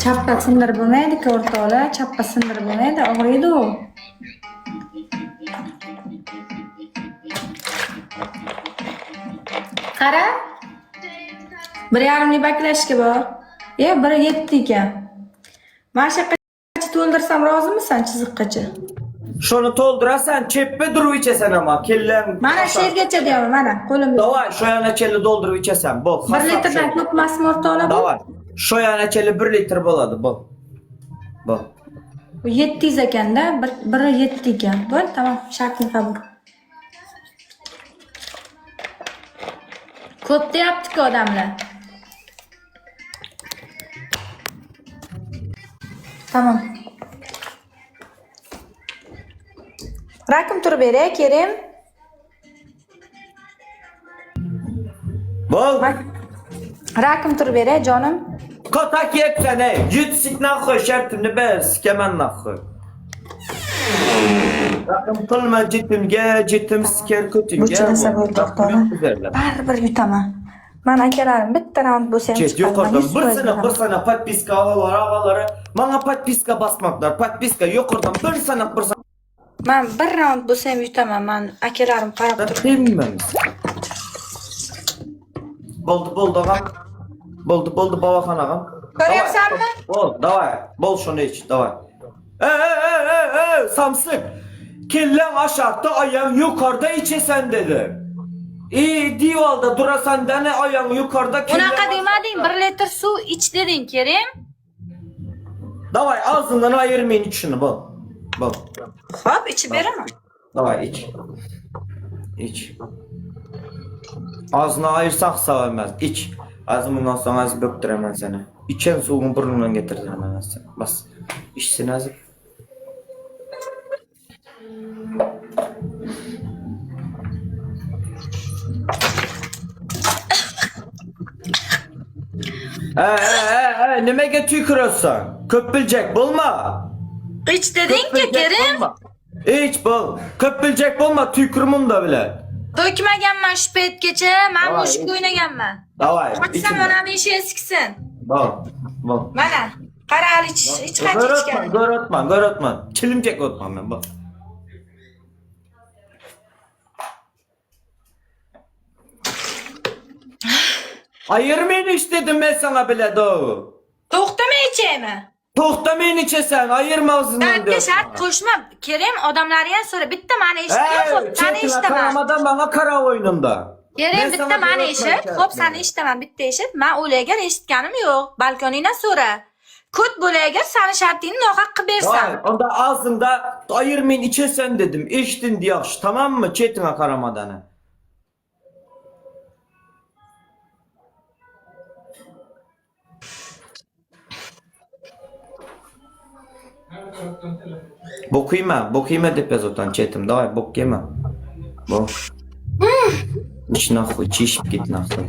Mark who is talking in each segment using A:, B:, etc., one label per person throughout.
A: Çapba syndyryp bolmaýdy ki ortaola, çapba syndyryp bolmaýdy, ogrydy o. Gara. Bir ýarymly baklaşka bor. E, bir ýetdi eken. Maşa Kaçy toldursam rozymysan çyzykgaça.
B: Şony toldurasan çepbe durup içesen ama kelläň
A: Mana şeýrgeçe diýýän mana golum.
B: Daway şo ýana çenli dolduryp içesen bol.
A: Bir litrden köp masmy ortala bu?
B: Daway. Şo ýana çenli bir litr bolady bol. Bol.
A: Bu 700 ekende bir bir 7 eken. Bol tamam şartny kabul. Köp diýapdyk odamlar. Tamam. Rakym tur bere, Kerim.
B: Bol.
A: Rakym tur bere, jonim.
B: Kotak yepsene. Yut sik nahı şertimni be sikemen nahı. Rakım kılma citimge citim siker kötünge.
A: Bu çydasa boldy, doktora. Barybir yutaman. Man akalarim bitta raund bo'lsa ham
B: Çet
A: chiqarman.
B: yukarıdan
A: 100
B: bir
A: foiz
B: sana bir
A: beraman.
B: sana podpiska agalar agalara maňa podpiska basmaklar podpiska yukarıdan bir sana bir sana
A: Man bir raund bo'lsa ham yutaman. Man akalarim qarab turibdi.
B: Hemmemiz. Boldy boldy agam. Boldy boldy Babahan agam.
A: Ko'ryapsanmi?
B: Bol daway. Bol şony iç daway. Ey ey ey ey ey samsyk. Kelleň aşakda aýaň ýokarda içesen dedim. Ey diwalda durasan däne aýaň ýokarda kelleň
A: Unaqa demading, 1 litr suv ich deding, Kerim.
B: Daway agzyňdan aýyrmaýyn iç şuny bol. Bol.
A: Hop, ichib beraman.
B: Daway iç. İç. Ağzına ayırsak sağ İç. Ağzı bundan sonra az bökdüremen seni. İçen suwuň burnundan getirdirmen az. Bas. İçsin azı. Ee, ee, ee, nimege tüýkürersen? Köp biljek bolma.
A: Ich deding-ki, Kerim.
B: Iç bol. Köp biljek bolma tüýkür munda bile.
A: To'kmaganman shu paytgacha, man
B: Davay,
A: mushuk
B: ich.
A: o'ynaganman.
B: Daway.
A: Qochsam onam eshigi siksin.
B: Bol. Bol.
A: Mana, qara hali ich, hech qancha
B: Gör
A: ichganim.
B: otman, gör otman, gör otman. Çilim çek otman men bol. Ayır meni iç dedim men sana bile do.
A: To'xtamay ichaymi?
B: Tohta meni içesen, ayırma ağzından
A: Shartga
B: diyor.
A: shart qo'shma. Kerim odamlarga ham so'ra. Bitta mani eshitgan, xo'p, sani
B: Çetin
A: eshitaman.
B: karamada bana kara oyununda.
A: Kerim
B: Men
A: bitta
B: sana
A: mani
B: gör
A: eshit,
B: otman
A: xo'p, sani eshitaman, bitta eshit. Men o'ylagan eshitganim yo'q. Balkoningdan so'ra. Ko't bo'lagan sani shartingni nohaq qilib bersam.
B: Vay, onda ağzında ayır meni içesen dedim. İçtin diye tamam mı? Çetin karamadanı. Bok yeme, bok yeme dep ýaz Çetim. Daway, bok yeme. Bok. Iç nahwy, çişip git nahwy.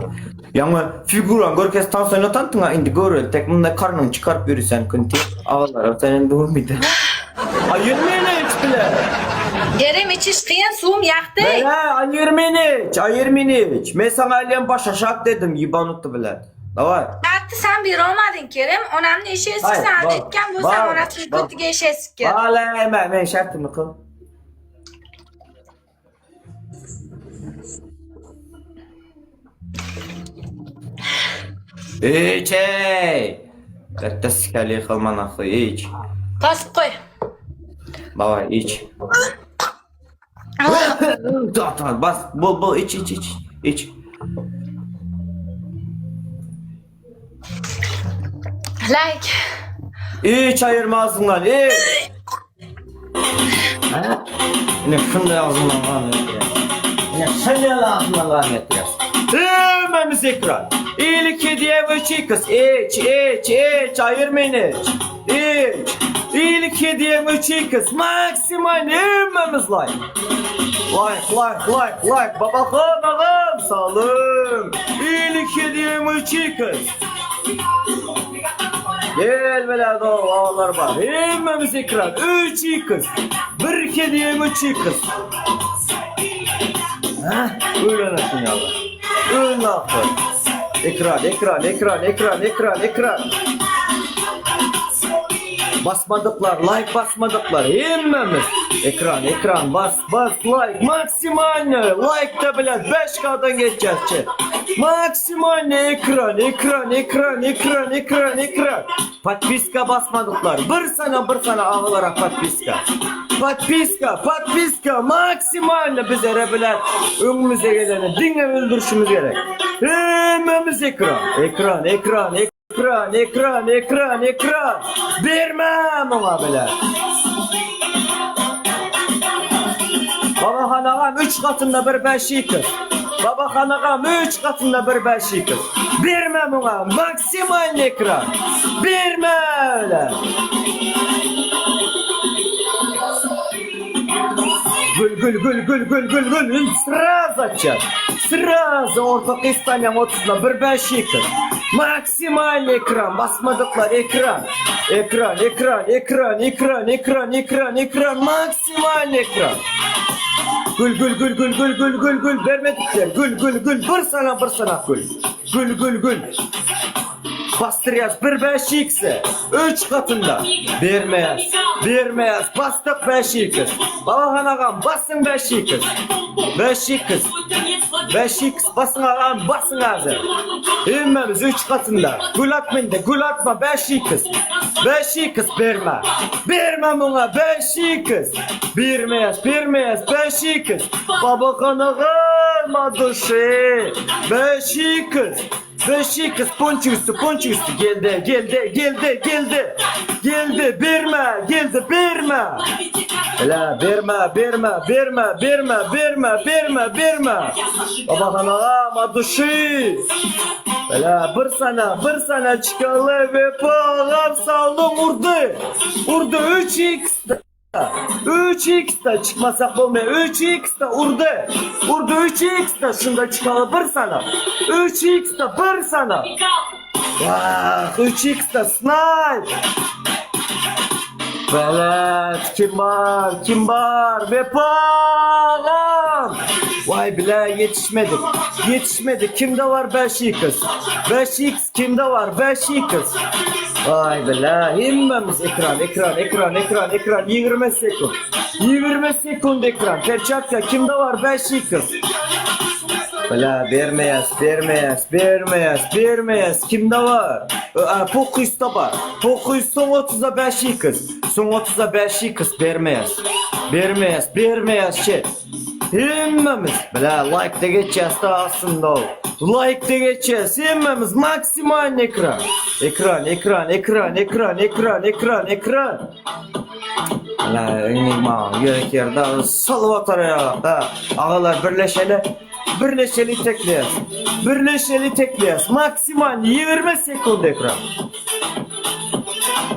B: Ýaňy figuran görkez tans oýnatantyň indi görel tek munda karnyňy çykaryp ýörüsen künti. Agalara sen indi görmeydi. Aýyr meni iç bile.
A: Kerim ichish qiyin, suvim yoqdi.
B: Bele, aýyr meni iç, aýyr meni iç. Men saňa elem baş aşak dedim, ýibanutdy bile. Daway.
A: Shartni san bera olmading, Kerim. Onamni eshigi
B: Hay,
A: siksan,
B: bor,
A: aytgan bo'lsam,
B: bor,
A: onasini
B: bor.
A: ko'tiga eshak sikkan.
B: Bale, men, men şertimi kyl. Iç ey! Katta sikali kylma nahwy, iç.
A: Tosib qo'y.
B: Daway, iç. Tamam, bas, bol bol iç iç iç. İç.
A: Like.
B: İç ayırma ağzından, iç. Ha? Yine şunu ağzından kan ettirer. Yine şunu ağzından kan ettirer. Hemmemiz ekran. İyilik hediye ve kız. İç, iç, iç. Ayırmayın iç. İç. İyilik hediye ve kız. Maksimal hemmemiz like. Like, like, like, like. Babakan ağam salım. İyilik hediye ve kız. Gel bile ağlar var. Hemmemiz ekran. Üç kız. Bir kediye üç kız. Ha? Öyle nasıl ya? Öyle nasıl? Ekran, ekran, ekran, ekran, ekran, ekran. Basmadyklar, laýk basmadyklar hemmemiz ekran ekran bas bas laýk maksimalny laýkda bilen 5 kadan geçýäs çet. Maksimalny ekran ekran ekran ekran ekran ekran. Podpiska basmadyklar bir sana bir sana agalara podpiska. Podpiska podpiska maksimalny biz ere bilen öňümize geleni diňe öldürişimiz gerek. Hemmemiz ekran ekran ekran ekran. Ekran, ekran, ekran, ekran. Berme muňa bile. Babahan agam üç gatynda bir bäşikis. Babahan agam üç gatynda bir bäşikis. Berme muňa maksimalny ekran. Berme öyle. Gül gül gül gül gül gül gül gül sraz açýar. Sraz orta gystanýaň otuzdan bir bäşikis. Maksimal ekran basmadyklar ekran. Ekran ekran ekran ekran ekran ekran ekran maksimal ekran. Gül gül gül gül gül gül gül gül bermedikler gül gül gül bir sana bir sana gül. Gül gül gül. Basdyrýas bir bäşikse üç gatynda bermeýäs bermeýäs basdyk bäşikis Babahan agam basyň bäşikis bäşikis bäşikis basyň agam basyň häzir hemmämiz üç gatynda gül at mende gül atma bäşikis bäşikis berme berme muňa bäşikis bermeýäs bermeýäs bäşikis Babahan agam a duşi bäşikis Beşikis ponçik üstü ponçik üstü geldi geldi geldi geldi geldi berme geldi berme Hele berme berme berme berme berme berme berme Babahan ağam aduşi Hele bir sana bir sana çıkalı ve ağam saldım urdu urdu 3x 3 x-da çykmasak bolmaýar. 3 x-da urdy. Urdy 3 x-da şunda çykaly bir sana. 3 x-da bir sana. Wah, 3 x-da snipe. Belet kim bar? Kim bar? Wepalam. Vay bile ýetişmedik. Ýetişmedik. Kimde bar 5 x? 5 x Kimde bar 5 x? Vay bile hemmemiz ekran ekran ekran ekran ekran 20 sekund. 20 sekund ekran. Perçatka kimde var 5 x? Bile bermeýäs bermeýäs bermeýäs bermeýäs kimde var? Pokuýsda bar. Pokuýs soň 30-da 5 x. Soň 30-da 5 x bermeýäs. Bermeýäs bermeýäs şet. Hemmemiz bile laýkda geçýäs-da aslynda ol. Laýkda geçýäs hemmemiz maksimalny ekran. Ekran, ekran, ekran, ekran, ekran, ekran, ekran. Bile enigma gerek ýerde salyp atar ýa. Agalar birleşeli. Birleşeli tekleýäs. Birleşeli tekleýäs. Maksimalny 20 sekund ekran.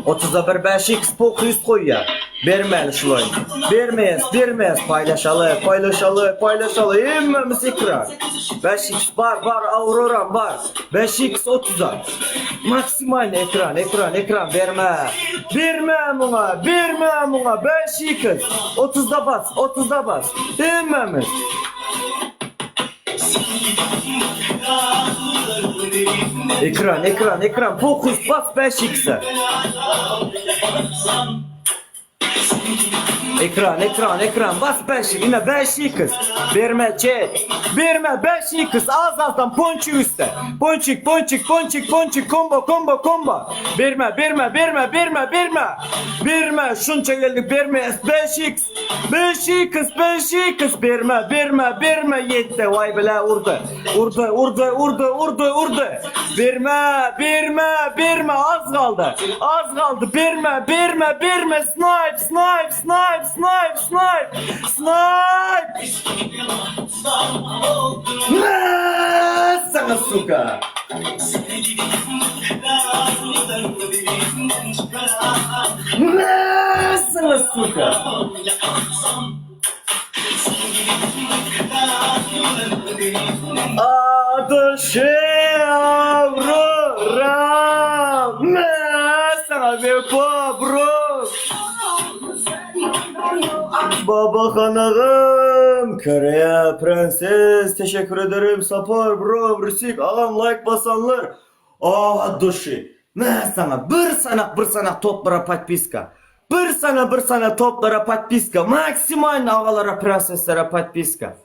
B: Otuzda bir bäş x pok ýüz goýýar. Bermäli şul oýny. Bermeýäs, bermeýäs. Paýlaşaly, paýlaşaly, paýlaşaly. Hemmämiz ekran. Bäş x bar, bar, Auroram bar. Bäş x otuza. Maksimalny ekran, ekran, ekran berme. Berme muňa, berme muňa. Bäş x. Otuzda bas, otuzda bas. Hemmämiz. Ekran, ekran, ekran. Fokus bas 5x'e. Ekran, ekran, ekran. Bas 5, yine 5x. Berme çek. Berme 5x. Az azdan ponçik üste. Ponçik, ponçik, ponçik, ponçik. Combo, combo, combo. Berme, berme, berme, berme, berme. Berme. Şunça geldik. Berme. 5x. 5x, 5x berme, berme, berme ýetdi. Waý bile urdy. Urdy, urdy, urdy, urdy, urdy. Berme, berme, berme az galdy. Az galdy. Berme, berme, berme. Snipe, snipe, snipe, snipe, snipe. Snipe. Sana suka. Sana suka. Adı Aurora. Sana vefa bro. Babahan agam, Koreya prenses, teşekkür ederim. Sapar bro, Rüsik, agam like basanlar. Ah duşi. Mä saňa bir sanak bir sanak toplara podpiska. Bir sana bir sana toplara podpiska. Maksimalny agalara prenseslere podpiska.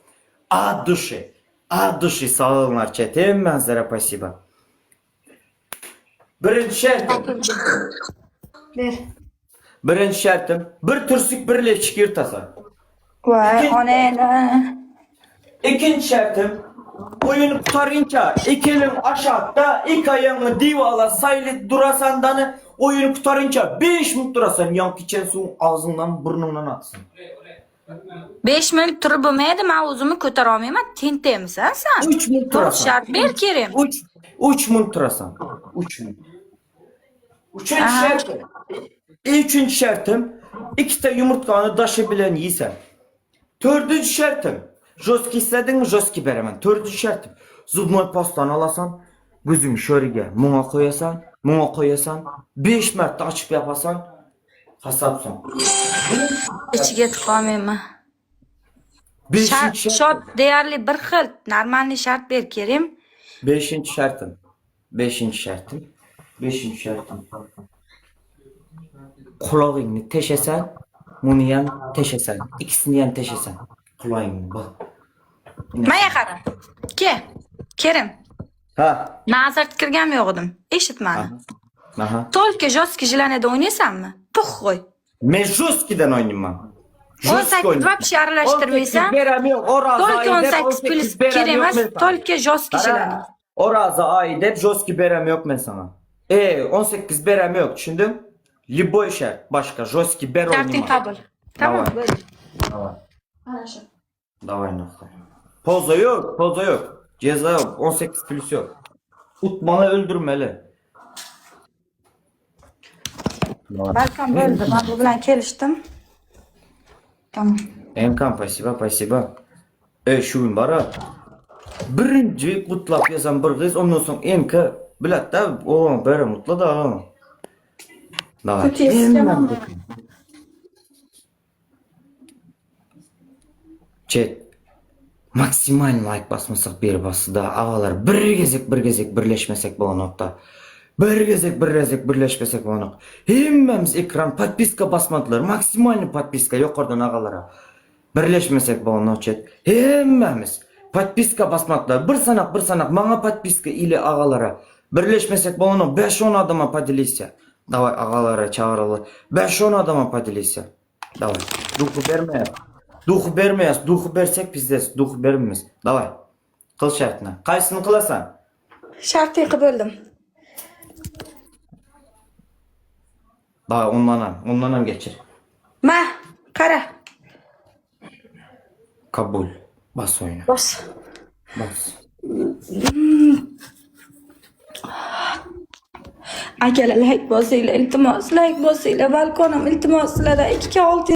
B: At duşi. At duşi sag bolunlar chat hemmäňizlere pasiba. Birinji şertim.
A: Ber.
B: Birinji şertim bir türsük bir leçik ýyrtasa.
A: Waý, o näme?
B: Ikinji şertim oýun gutarynça iki eliň aşakda iki aýagyňy diwala saýly durasandany oýun gutarynça beş minut durasan ýaňky içen suwuň agzyňdan burnuňdan aksyn.
A: Beş minut turup bilmedim, men özümi kötere almaýman, tentekmisan sen?
B: Üç minut
A: Dogry
B: durasan.
A: şart ber Kerim.
B: Üç, üç minut durasan. Üç minut. Üçünji
A: Aha.
B: şertim. Üçünji şertim ikite ýumurtgany daşy bilen iýsen. Dördünji şertim. Žostki islediňmi žostki beremen. Dördünji şertim. Zubnoý pastany alasan, gözüňi şörige muňa koýasan, muňa koýasan, beş märte açyp ýapasan, hasap soň.
A: Içi getip galmaýma.
B: Beşinji
A: Şart,
B: şertim.
A: şort değerli bir xil, normalny şart ber Kerim.
B: Beşinji şertim. Beşinji şertim. Beşinji şertim. Kulagyňy teşesen, munyam teşesen. Ikisini hem teşesen. Kulagyňy bak.
A: Maňa gara. Ke. Kerim.
B: Ha.
A: Nazar kirgem ýok edim. Eşit many.
B: Aha.
A: Tolki žostki jilanede oýnaýsanmy? Puh goý.
B: Men žostkiden oýnaýman.
A: 18 вообще aralaşdyrmaýsan.
B: 18 berem ýok. Oraza
A: Tolki
B: aýy dep
A: 18 plus
B: 18 berem
A: kerem
B: ýok
A: emas,
B: men sana.
A: tolki žostki jilani.
B: Oraza aýy dep žostki berem ýok men sana. E 18 berem ýok, düşündiň? Lýuboý şert, başga žostki ber
A: Şartyň
B: oýnaýman.
A: kabul. Tamam.
B: Daway. Daway.
A: Хорошо.
B: Daway nokta. Poza ýok, poza ýok. Jeza ýok, 18 plus ýok. Utmaly öldürmeli. Daway.
A: Balkan böldi. Ben bu bilen kelişdim. Tamam.
B: Emkan pasiba pasiba. E şu gün bara. Birinji gutlap ýazan bir gyz ondan soň MK biletde o bere mutlu da. Daway.
A: Kötü istemem.
B: Chat. Maksimal like basmasak bir basda agalar bir gezek bir gezek birleşmesek bolanokda. Bir gezek bir gezek birleşmesek bolanok. Hemmämiz ekran podpiska basmadylar. Maksimalny podpiska ýokardan agalara. Birleşmesek bolanok chat. Hemmämiz podpiska basmadylar. Bir sanak bir sanak maňa podpiska ili agalara. Birleşmesek bolanok 5-10 adama podelися. Daway agalara çagyraly. 5-10 adama podelися. Daway. Duhy berme. Duhy bermeýäs. Duhy bersek pizdes. Duhy bermemiz. Daway. Kyl şertini. Kaýsyny kylasan?
A: Şarty böldüm.
B: Daway ondanam. Ondanam geçir.
A: Ma, kara.
B: Kabul. Bas oýna.
A: Bas.
B: Bas.
A: Akalar like bosinglar, iltimos, like bosinglar. Balkonim iltimos sizlardan 2 6.